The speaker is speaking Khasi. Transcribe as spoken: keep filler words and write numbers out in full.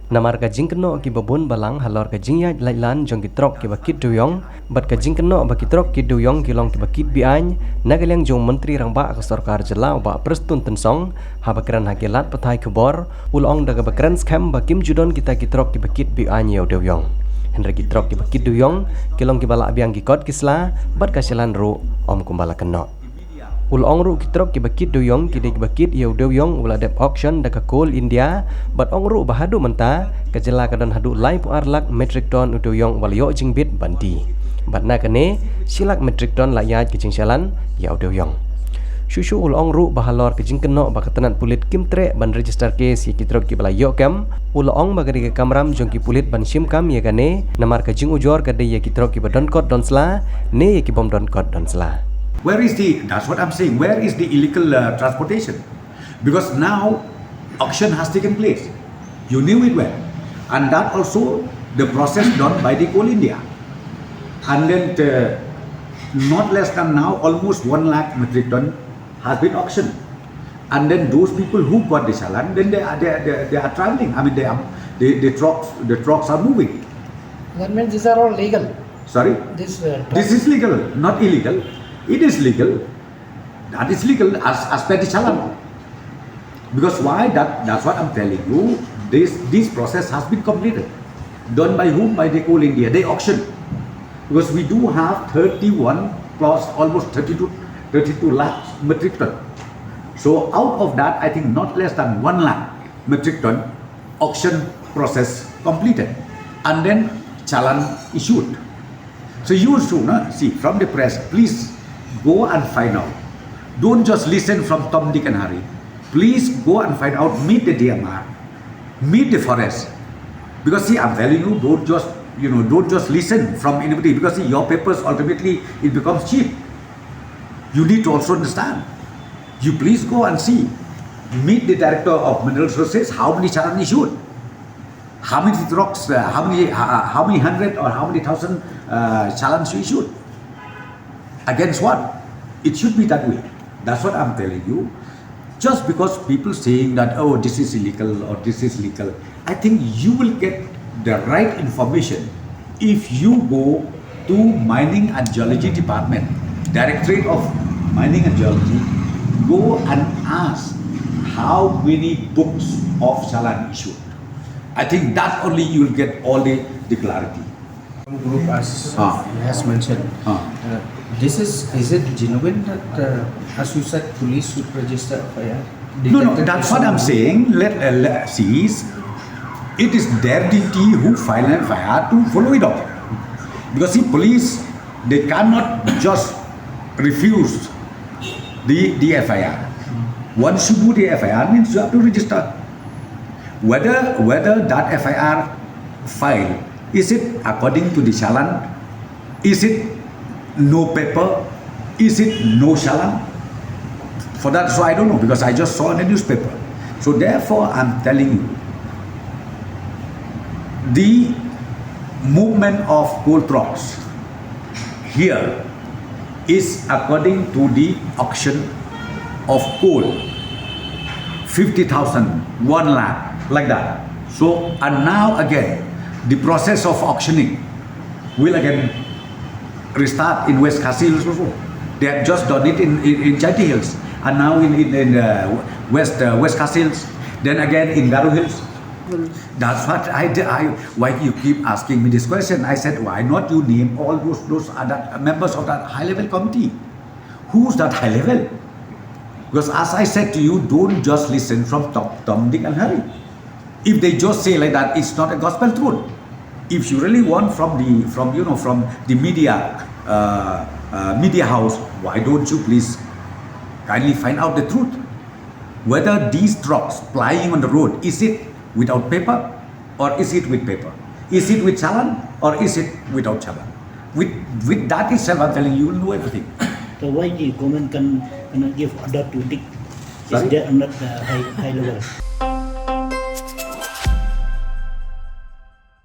Namar ka jingkynnoh kiba bun balang halor ka jingïaid laitlan jong ki trok kiba kit dewïong bad ka jingkynnoh ba ki trok kit dewïong ki long kiba kit be-aiñ, na ka liang jong u Myntri Rangbah ka Sorkar Jylla u Bah Prestone Tynsong, haba kren ha ki lad pathai khubor, u la ong da kaba kren skhem ba kim ju don kita ki trok kiba kit be-aiñ ïa u dewïong. Hynrei ki trok kiba kit dewïong ki long kiba lah biang ki kot ki sla bad ka shalan ruh ym kumba la kynnoh. U la ong ruh ki trok kiba kit dewïong ki dei kiba kit ïa u dewïong uba la dep auction da ka Coal India, bad ong ruh ba haduh mynta ka jylla ka don haduh laiphew ar lak metric ton u dewïong uba la ïoh jingbit ban die. Bad na kane, shi lak metric ton la ïaid ka jingshalan ïa u dewïong. Shuh shuh u la ong ruh ba halor ka jingkynnoh ba ka tnat pulit kim treh ban register case ïa ki trok kiba la ïoh kem, u la ong ba ka dei ka kamram jong ki pulit ban shim kam ïa kane, namar ka jingujor ka dei ïa ki trok kiba don kot don sla ne ïa ki bym don kot don sla. Where is the, that's what I'm saying, where is the illegal uh, transportation? Because now auction has taken place. You knew it well. And that also the process done by the Coal India. And then uh, not less than now almost one lakh metric ton has been auctioned. And then those people who got the challan, then they are, they are, they are, they are traveling. I mean, they are, they, the trucks, the trucks are moving. That means these are all legal. Sorry? This uh, This is legal, not illegal. It is legal. That is legal as, as per the challan. Because why? That, that's what I'm telling you. This, this process has been completed. Done by whom? By the Coal India. They auction. Because we do have thirty-one plus almost thirty-two, thirty-two lakhs metric ton. So out of that, I think not less than one lakh metric ton auction process completed. And then challan issued. So you should, no, see, from the press, please go and find out. Don't just listen from Tom, Dick and Harry. Please go and find out, meet the D M R, meet the forest. Because see, I'm telling you, don't just, you know, don't just listen from anybody. Because see, your papers ultimately, it becomes cheap. You need to also understand. You please go and see. Meet the director of mineral resources, how many challan issued? How many trucks, uh, how many, uh, how many hundred or how many thousand uh, challans you issued? Against what? It should be that way. That's what I'm telling you. Just because people saying that, oh, this is illegal or this is legal, I think you will get the right information if you go to Mining and Geology Department, Directorate of Mining and Geology, go and ask how many books of challan issued. I think that only you will get all the, the clarity. Group as Ah. has mentioned. Ah. Uh, this is is it genuine that uh, as you said police should register F I R? No, no, that's what I'm saying. Let, uh, let see, it is their duty who file an F I R to follow it up. Because see, police, they cannot just refuse the, the F I R. Once you do the F I R means you have to register. Whether, whether that F I R file, is it according to the challan? Is it no paper? Is it no challan? For that, so I don't know because I just saw in the newspaper. So therefore, I'm telling you, the movement of coal trucks here is according to the auction of coal, fifty thousand, one lakh, like that. So, and now again, the process of auctioning will again restart in West Khasi Hills also. They have just done it in, in, in Jaintia Hills and now in, in, in uh, West, uh, West Khasi Hills, then again in Garo Hills. That's what I, I, why you keep asking me this question. I said, why not you name all those, those other members of that high level committee? Who's that high level? Because as I said to you, don't just listen from Tom, Tom, Dick and Harry. If they just say like that, it's not a gospel truth. If you really want from the, from, you know, from the media, uh, uh, media house, why don't you please kindly find out the truth? Whether these trucks plying on the road, is it without paper or is it with paper? Is it with challan or is it without challan? With, with that itself, I'm telling you, you will know everything. So why the government can, cannot give order to dig? Is Sorry? There not the high, high level?